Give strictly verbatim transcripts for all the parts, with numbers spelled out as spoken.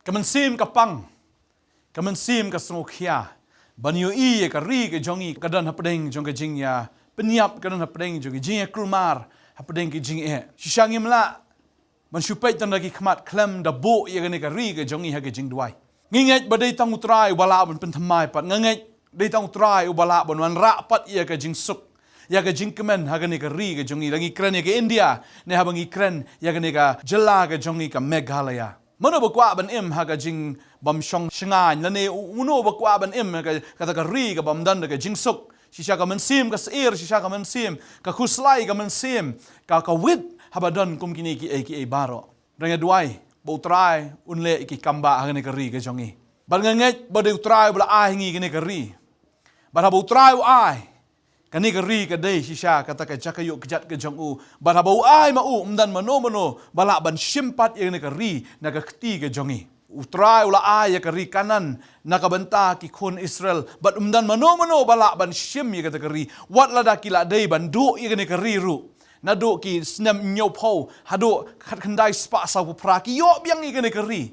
Ka mynsiem ka pang, ka mynsiem ka sngewkhia ban ïohi ïa ka ri ka jong ngi ka don hapdeng jong ka jingïapynïap, ka don hapdeng jong ka jingïakulmar, hapdeng ka jingeh. Shisha ngim lah ban shu peit tang da ki khmat khlem da buh ïa kane ka ri ka jong ngi ha ka jingduwai. Ngi ngeit ba dei tang U Trai uba lah ban pynthymmai pat. Nga ngeit dei tang U Trai uba lah ban wanrah pat ïa ka jingsuk, ïa ka jingkmen ha kane ka ri ka jong ngi. Da ngi kren ïa ka India, ne haba ngi kren ïa kane ka jylla ka jong ngi ka Meghalaya. Mano ba kwah ban im ha ka jingbymshong shngaiñ, lane mano ba kwah ban im ha ka, kata ka ri ka bym don da ka jingsuk? Shisha ka mynsiem ka sheptieng, shisha ka mynsiem ka khuslai, ka mynsiem ka, ka wit haba don kum kine kiei kiei baroh. Nga duwai ba U Trai un leh ïa ki kam ba ha kane ka ri ka jong ngi. Bad nga ngeit ba dei U Trai uba la ai ha ngi kane ka ri. Bad haba U Trai u ai, kane ka ri ka dei shisha kata ka jaka ïoh kjat ka jong u. Bad haba u ai ma u, ym don mano mano ba lah ban shim pat ïa kane ka ri na ka kti ka jong ngi. U Trai u la ai ïa ka ri Kanaan na ka bynta ki khun Israel. Bad ym don mano mano ba lah ban shim ïa kata ka ri, wat lada ki la dei ban duh ïa kane ka ri ruh naduh ki snem hynñiewphew haduh khatkhyndai spah sawphew phra, ki ïoh biang ïa kane ka ri.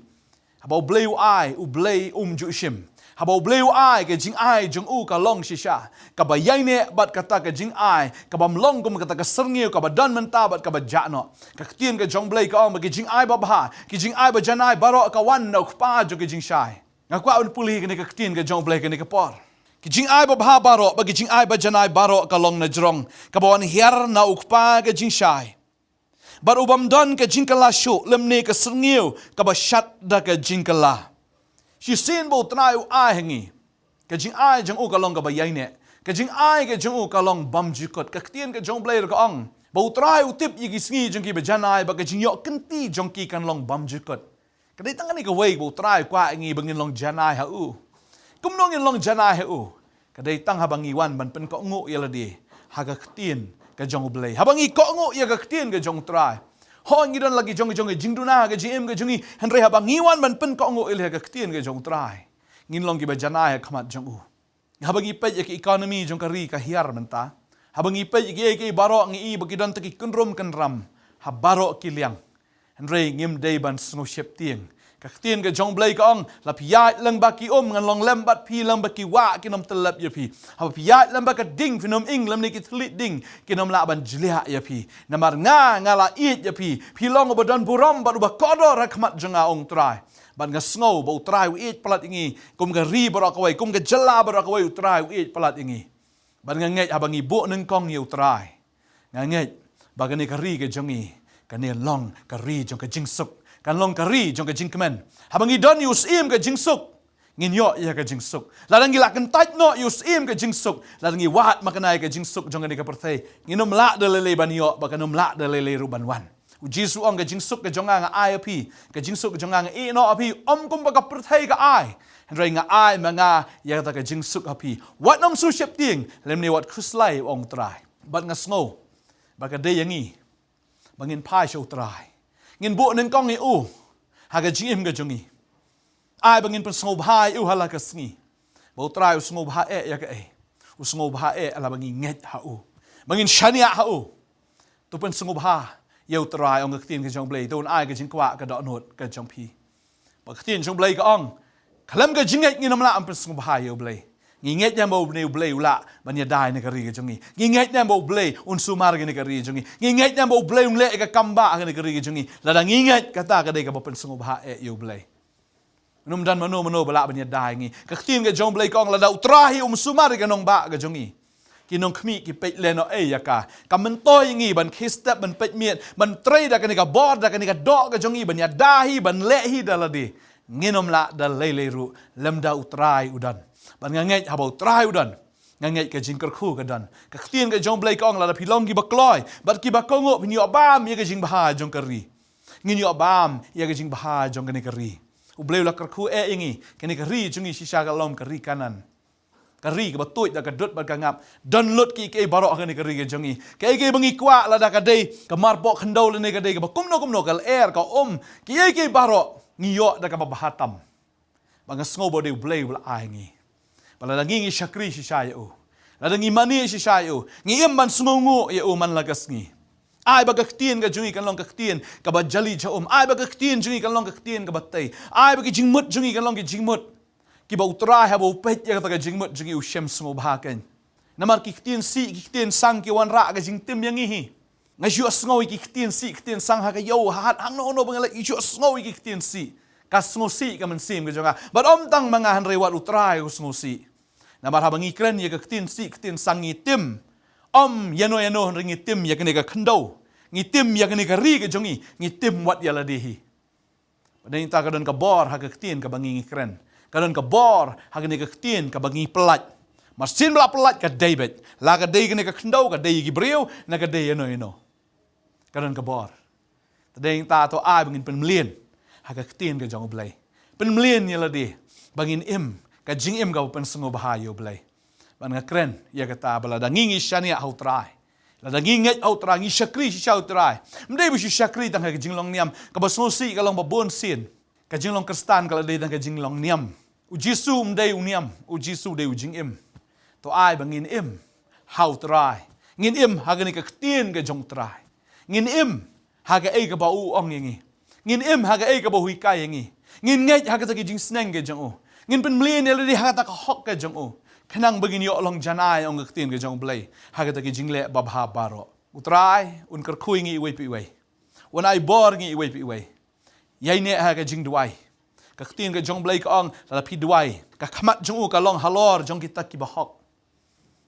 Haba U Blei u ai, U Blei um ju shim. Haba U Blei u ai, ka jingai jong u ka long shisha kaba ïaineh bad kata ka jingai ka bym long kum kata ka syrngiew kaba don mynta bad kaba jah noh. Ka ktien ka jong U Blei ka ong ba ka jingai babha, ka jingai bajanai baroh ka wan na U Kpa jong ka jingshai. Nga kwah ban pule ïa kane ka ktien ka jong U Blei kane ka por. Ka jingai babha baroh bad ka jingai bajanai baroh ka long na jrong, kaba wan hiar na U Kpa ka jingshai. Bad u bym don ka jingkylla shuh lymne ka syrngiew kaba shad da ka jingkylla. Shisien ba U Trai u ai ha ngi, ka jingai jong u ka long kaba ïaineh. Ka jingai ka jong u ka long bymjukut. Ka ktien ka jong U Blei ruh ka ong ba U Trai u tip ïa ki sngi jong ki bajanai, bad ka jingïoh kynti jong ki kan long bymjukut. Ka dei tang kane kawei ba U Trai u kwah ïa ngi, ba ngin long janai ha u. Kumno ngin long janai ha u? Ka dei tang haba ngi wan ban pynkohnguh ïa lade ha ka ktien ka jong U Blei. Haba ngi kohnguh ïa ka ktien ka jong U Trai, hooid ngi don la ki jong, jong ka jingduna ha ka jingim ka jong ngi, hynrei haba ngi wan ban pynkohnguh ïa lade ha ka ktien ka jong U Trai, ngin long kiba janai ha khmat jong u. Haba ngi peit ïa ka economy jong ka ri ka hiar mynta, haba ngi peit ïa kiei kiei baroh ngi i ba ki don tang ki kynrum kynram ha baroh ki liang. Hynrei ngim dei ban sngew sheptieng. Ka ktien ka jong U Blei ka ong, la phi ïaid lyngba ki um ngan long lem bad phi, lyngba ki wah kin ym tyllep ïa phi. Haba phi ïaid lyngba ka ding phin ym ing lymne ki thylliej ding kin ym lah ban jliah ïa phi. Namar nga, nga la ïeit ïa phi. Phi long uba don burom bad uba kordor ha khmat jong nga, ong U Trai. Bad nga sngew ba U Trai u ïeit palat ïa ngi, kum ka ri baroh kawei, kum ka jylla baroh kawei, U Trai u ïeit palat ïa ngi. Bad nga ngeit haba ngi buh nyngkong ïa U Trai, nga ngeit ba kane ka ri ka jong ngi kan long ka ri jong ka jingsuk, kan long ka ri jong ka jingkmen. Haba ngi don ïa u syiem ka jingsuk, ngin ïoh ïa ka jingsuk. Lada ngi la kyntait noh ïa u syiem ka jingsuk, lada ngi wad makna ïa ka jingsuk jong kane ka pyrthei, ngin ym lah da lei lei ban ïoh, bad kan ym lah da lei lei ruh ban wan. U Jisu u ong, ka jingsuk ka jong nga nga ai ha phi, ka jingsuk ka jong nga nga ïehnoh ha phi, ym kumba ka pyrthei ka ai. Hynrei nga ai ma nga ïa kata ka jingsuk ha phi. Wat nym sngew sheptieng lymne wat khuslai, ong U Trai. Bad nga sngew ba ka dei ïa ngi ba ngin phai sha U Trai. Ngin buh nyngkong ïa u ha ka jingim ka jong ngi. Ai ba ngin pynsngewbha ïa u ha la ka sngi. Ba U Trai u sngewbha eh ïa kaei? U sngewbha eh ha la ba ngi ngeit ha u, ba ngin shaniah ha u. To pynsngewbha ïa U Trai, ong ka ktien ka jong U Blei, to un ai ka jingkwah ka dohnud ka jong phi. Ba ka ktien jong U Blei ka ong, khlem ka jingngeit ngin ym lah ban pynsngewbha ïa U Blei. Ngi ngeit ne em ba une U Blei u lah ban ïada ïa kane ka ri ka jong ngi? Ngi ngeit ne em ba U Blei un sumar ïa kane ka ri ka jong ngi? Ngi ngeit ne em ba U Blei un leh ïa ka kam ba ha kane ka ri ka jong ngi? Lada ngi ngeit, kata ka dei kaba pynsngewbha eh ïa U Blei. Ngim don mano mano ba lah ban ïada ïa ngi. Ka ktien ka jong U Blei ka ong, lada U Trai hi um sumar ïa ka nongbah ka jong ngi, ki nongkhmih ki peit lehnohei ïa ka. Ka myntoi ïa ngi ban khie step, ban peit miet, ban trei da kane ka bor, da kane ka doh ka jong ngi, ban ïada hi, ban leh hi da lade. Ngin ym lah da lei lei ruh lymda U Trai u don. Bad nga ngeit haba U Trai u don, nga ngeit ka jingkyrkhu ka don. Ka ktien ka jong U Blei ka ong, lada phi long kiba kloi bad kiba kohnguh, phin ïoh bam ïa ka jingbha jong ka ri. Ngin ïoh bam ïa ka jingbha jong kane ka ri. U Blei u la kyrkhu eh ïa ngi, kane ka ri jong ngi shisha ka long ka ri Kanaan. Ka ri kaba tuid da ka dud bad ka ngap. Don lut kiei kiei baroh ha kane ka ri ka jong ngi. Kaei kaei ba ngi kwah, lada ka dei ka marpoh khyndew lane ka dei kaba kumno kumno, ka lyer, ka um, kiei kiei baroh ngi ïoh da kaba bha tam. Ba nga sngew ba dei U Blei u la ai ngi. Ba lada ngi ngi shakri shisha ïa u, lada ngi mane shisha ïa u, ngi im ban sngewnguh ïa u man la ka sngi, Ai ba ka ktien ka jong ngi kan long ka ktien kaba jali jahum. Ai ba ka ktien jong ngi kan long ka ktien kaba tei. Ai ba ki jingmut jong ngi kan long ki jingmut kiba U Trai haba u peit ïa kata ka jingmut jong ngi u shem sngewbha kein. Namar ki ktien sih, ki ktien sang ki wanrah ka jingtim ïa ngi hi. Nga ju sngew ïa ki ktien sih, ktien sang ha ka ïew, ha hat, hangno hangno ba nga leit, ju sngew ïa ki ktien sih. Ka sngewsih ka mynsiem ka jong nga. Bad ym tang ma nga hynrei wat U Trai u sngewsih. Namar haba ngi kren ïa ka ktien sih, ktien sang ngi tim. Ym ïano ïano hynrei ngi tim ïa kane ka khyndew. Ngi tim ïa kane ka ri ka jong ngi, ngi tim wat ïa lade hi. Bad nangta ka don ka bor ha ka ktien kaba ngi ngi kren. Ka don ka bor ha kane ka ktien kaba ngi pyllait. Mar sien ba la pyllait ka dei beit. La ka dei kane ka khyndew, ka dei ki briew, ne ka dei ïano ïano. Ka don ka bor. Te nangta to ai ba ngin pynmlien ha ka ktien ka jong U Blei. Pynmlien ïa lade ba ngin im ka jingim kaba pynsngewbha ïa U Blei. Bad nga kren ïa kata ba lada ngi ngi shaniah ha U Trai, lada ngi ngeit ha U Trai, ngi shakri shisha ha U Trai. Ym dei ba shu shakri tang ha ka jinglong niam, kaba sngewsih ka long ba bun sien ka jinglong Khristan ka la dei tang ka jinglong niam. U Jisu ym dei u niam, U Jisu dei u jingim. To ai ba ngin im ha U Trai. Ngin im ha kane ka ktien ka jong U Trai. Ngin im ha kaei kaba u ong ïa ngi. Ngin im ha kaei kaba u hikai ïa ngi. Ngin ngeit ha kata ki jingsneng ka jong u. Ngin pynmlien ïa lade ha kata ka hok ka jong u. Khnang ba ngin ïoh long janai, ong ka ktien ka jong U Blei, ha kata ki jingleh babha baroh. U Trai un kyrkhu ïa ngi iwei pa iwei. Un ai bor ïa ngi iwei pa iwei. Ïaineh ha ka jingduwai. Ka ktien ka jong U Blei ka ong, lada phi duwai, ka khmat jong u ka long halor jong kita kiba hok.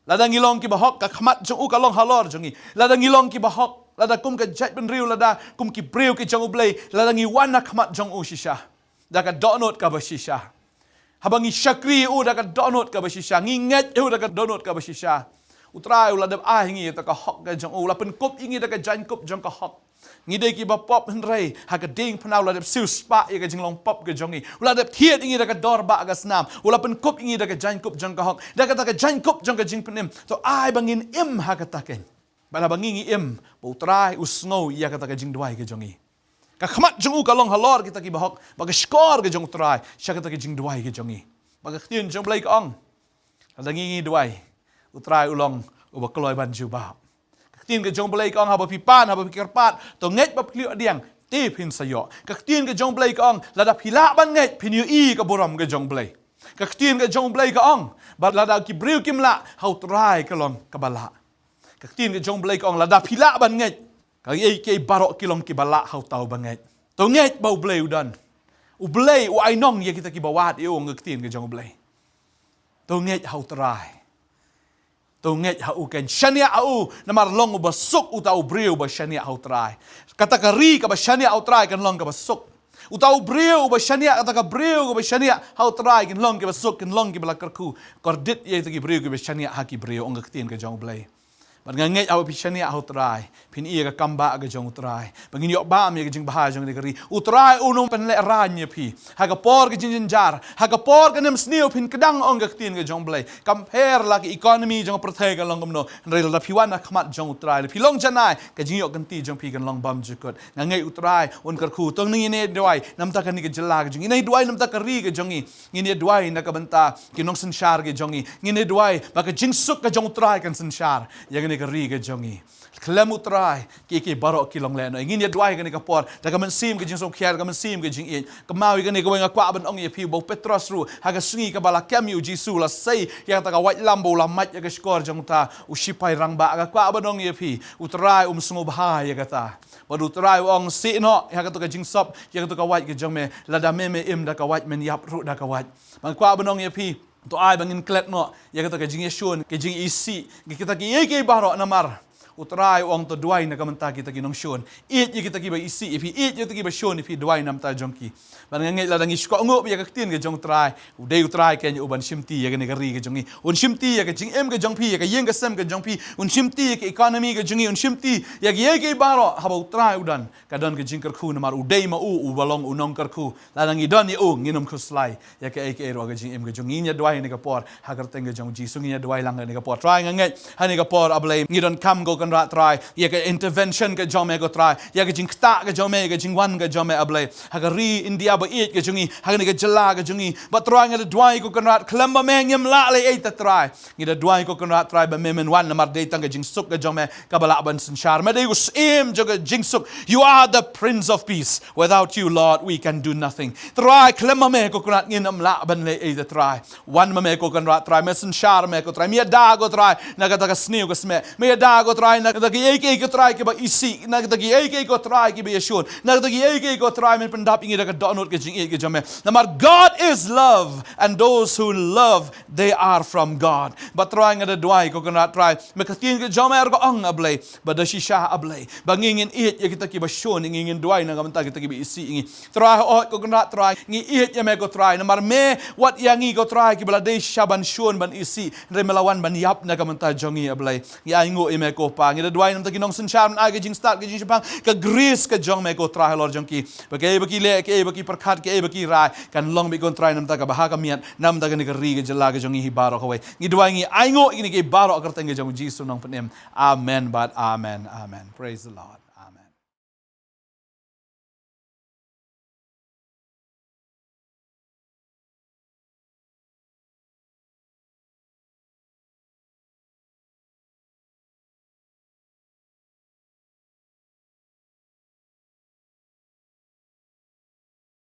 Lada ngi long kiba hok, ka khmat jong u ka long halor jong ngi. Lada ngi long kiba hok, lada kum ka jaitbynriew, lada kum ki briew ki jong U Blei, lada ngi wan ha khmat jong u shisha da ka dohnud kaba shisha, haba ngi shakri ïa u da ka dohnud kaba shisha, ngi ngeit ïa u da ka dohnud kaba shisha, U Trai u la dep ai ïa ngi ïa kata ka hok ka jong u, u la pynkup ïa ngi da ka jaiñkup jong ka hok. Ngi dei kiba pop hynrei ha ka diengphna u la dep siewspah ïa ka jinglong pop ka jong ngi. U la dep thied ïa ngi da ka dor bah ka snam. U la pynkup ïa ngi da ka jaiñkup jong ka hok. Da kata ka jaiñkup jong ka jingpynim, to ai ba ngin im ha kata kein. Bad haba ngi ngi im, ba U Trai u sngew ïa kata ka jingduwai ka jong ngi. Ka khmat jong u ka long halor kita kiba hok, bad ka shkor ka jong U Trai sha kata ka jingduwai ka jong ngi. Bad ka ktien jong U Blei ka ong, lada ngi ngi duwai, U Trai u long uba kloi ban jubab. Ka ktien ka jong U Blei ka ong, haba phi pan, haba phi kyrpad, to ngeit ba phi ïoh pdiang, te phin sa ïoh. Ka ktien ka jong U Blei ka ong, lada phi lah ban ngeit, phin ïohi ka burom ka jong U Blei. Ka ktien ka jong U Blei ka ong, ba lada ki briew kim lah, ha U Trai ka long kaba lah. Ka ktien ka jong U Blei ka ong, lada phi lah ban ngeit, kaei kaei baroh ki long kiba lah ha uta uba ngeit. To ngeit ba U Blei u don. U Blei u ai nong ïa kita kiba wad ïa u, ong ka ktien ka jong U Blei. To ngeit ha U Trai. To ngeit ha u, kan shaniah ha u, namar long uba suk uta u briew uba shaniah ha U Trai. Kata ka ri kaba shaniah ha U Trai kan long kaba suk. Uta u briew uba shaniah, kata ka briew kaba shaniah ha U Trai kin long kiba suk, kin long kiba la kyrkhu. Kordit ïa kita ki briew kiba shaniah ha ki briew, ong ka ktien ka jong U Blei. Bad nga ngeit haba phi shaniah ha U Trai, phin ïohi ïa ka kam bah ka jong U Trai. Ba ngin ïoh bam ïa ka jingbha jong kane ka ri. U Trai un ym pynlehraiñ ïa phi ha ka por ka jingjynjar, ha ka por ka nemsniew phin kdang, ong ka ktien ka jong U Blei. Kam pher la ka economy jong ka pyrthei ka long kumno, hynrei lada phi wan ha khmat jong U Trai, lada phi long janai, ka jingïoh kynti jong phi kan long bymjukut. Nga ngeit U Trai un kyrkhu. To ngin ïa duwai namar kane ka jylla ka jong ngi, ngin ïa duwai namar ka ri ka jong ngi. Ngin ïa duwai na ka bynta ki nongsynshar ki jong ngi. Ngin ïa duwai ba ka jingsuk ka jong U Trai kan synshar ïa kane ka ri ka jong ngi. Khlem U Trai kiei kiei baroh ki long lehnoh. Ngin ïa duwai kane ka por da ka mynsiem ka jingsngewkhia, da ka mynsiem ka jingïeit. Kynmaw ïa kane kawei, nga kwah ban ong ïa phi ba u Petros ruh ha ka sngi kaba la kem ïa u Jisu, la sei ïa kata ka waitlam, ba u la mait ïa ka shkor jong uta u shipai rangbah. Nga kwah ban ong ïa phi, U Trai um sngewbha ïa kata. Bad U Trai u ong, sih noh ïa kato ka jingsop ïa kato ka wait ka jong me. Lada me me im da ka wait, men ïap ruh da ka wait. Bad nga kwah ban ong ïa phi, to ai ba ngin klet noh ïa kato ka jingïashun, ka jingisih, ïa kita kiei kiei baroh, namar U Trai u ong to duwai na ka bynta kita ki nongshun. Ïeit ïa kita kiba isih ïa phi, ïeit ïa kita kiba shun ïa phi, duwai na ka bynta jong ki. Bad nga ngeit lada ngi shu kohnguh ïa ka ktien ka jong U Trai, u dei U Trai keiñ uban shimti ïa kane ka ri ka jong ngi. Un shimti ïa ka jingim ka jong phi, ïa ka ïing ka sem ka jong phi. Un shimti ïa ka economy ka jong ngi. Un shimti ïa kiei kiei baroh. Haba U Trai u don, ka don ka jingkyrkhu, namar u dei ma u uba long u nongkyrkhu. Lada ngi don ïa u, ngin ym khuslai ïa kaei kaei ruh ha ka jingim ka jong ngi. Ngin ïa duwai ha kane ka por ha ka kyrteng ka jong U Jisu. Ngin ïa duwai lang ha kane ka por. Trai, nga ngeit ha kane ka por, A Blei, ngi donkam ko Kynrad Trai, ïa ka intervention ka jong me ko Trai, ïa ka jingktah ka jong me, ïa ka jingwan ka jong me A Blei. Ha ka ri India ba ïeit ka jong ngi, ha kane ka jylla ka jong ngi. Bad Trai nga da duwai ko Kynrad, khlem ba me ngim lah leh ei te Trai. Ngi da duwai ko Kynrad Trai ba me men wan namar dei tang ka jingsuk ka jong me kaba lah ban synshar. Me dei u syiem jong ka jingsuk. You are the Prince of Peace. Without you, Lord, we can do nothing. Trai, khlem ma me ko Kynrad ngin ym lah ban leh ei te Trai. Wan ma me ko Kynrad Trai, me synshar me ko Trai, me ïada ko Trai na kata ka sniew ka smet. Me ïada ko Trai na kata kiei kiei ko Trai kiba isih, na kata kiei kiei ko Trai kiba ïashun, na kata kiei kiei ko Trai men pyndap ïa ngi da ka dohnud ka jingïeit ka jong me. Namar God is love, and those who love, they are from God. Bad Trai nga da duwai ko Kynrad Trai, me ka ktien ka jong me ruh ka ong A Blei, ba da shisha A Blei, ba ngi ngin ïeit ïa kita kiba shun ïa ngi, ngin duwai na ka bynta kita kiba isih ïa ngi. Trai, hooid ko Kynrad Trai, ngi ïeit ïa me ko Trai, namar me wad ïa ngi ko Trai kiba la dei shisha ban shun ban isih, hynrei me la wan ban ïap na ka bynta jong ngi A Blei. Ngi ainguh ïa me ko Pa, ngi da duwai na ka bynta ki nongsynshar, ban ai ka jingstad, ka jingshemphang, ka grace ka jong me ko Trai halor jong ki. Ba kaei ba ki leh, kaei ba ki pyrkhat, kaei ba ki rai, kan long beit ko Trai na ka bynta kaba ha ka miat, na ka bynta kane ka ri ka jylla ka jong ngi hi baroh kawei. Ngi duwai ngi ainguh ïa kine kiei baroh ha ka kyrteng ka jong U Jisu Nongpynim. Amen bad amen, amen. Praise the Lord.